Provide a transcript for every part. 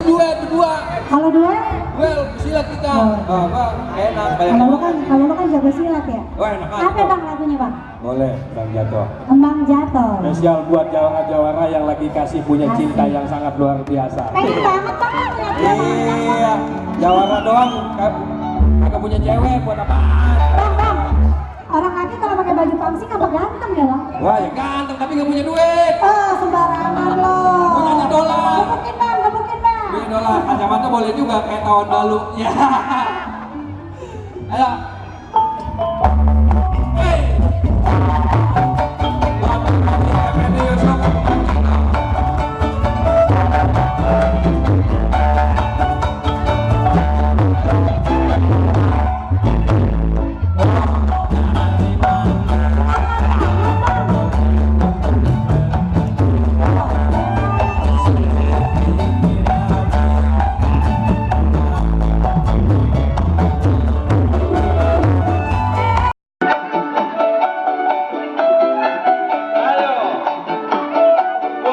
Duet berdua. Kalau duet? Duel silat kita. Enak kayak. Kalau lo kan jago silat ya. Wah, enak. Apa bang lagunya bang? Boleh, Bang Jatuh. Embang Jatuh. Spesial buat jawara-jawara yang lagi kasih punya cinta yang sangat luar biasa. Pengen banget bang lihat dia bang. Iya, jawara doang. Kagak punya cewek buat apaan? Bang, orang laki kalau pakai baju pangsi apa ganteng ya bang? Wah, ya ganteng tapi nggak punya duit. Sembarangan lo. Punyanya dolar. Gebukin bang. Punya dolar, kacamata boleh juga kayak tahun lalu. Ya. Ayo. Hey.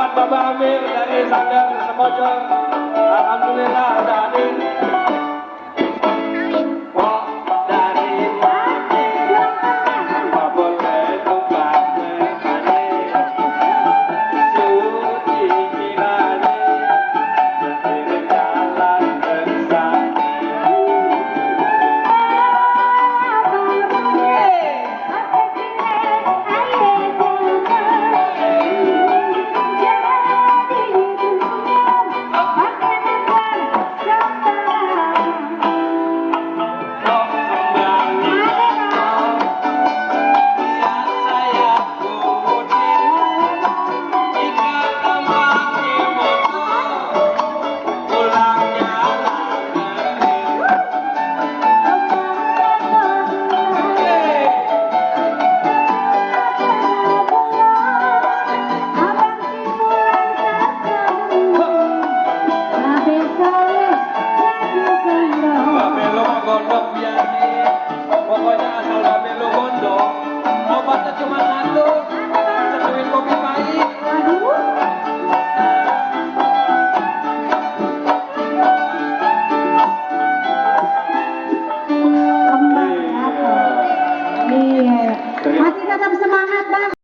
Bapak Amir dari Sanggar Semojong, alhamdulillah ada hadir.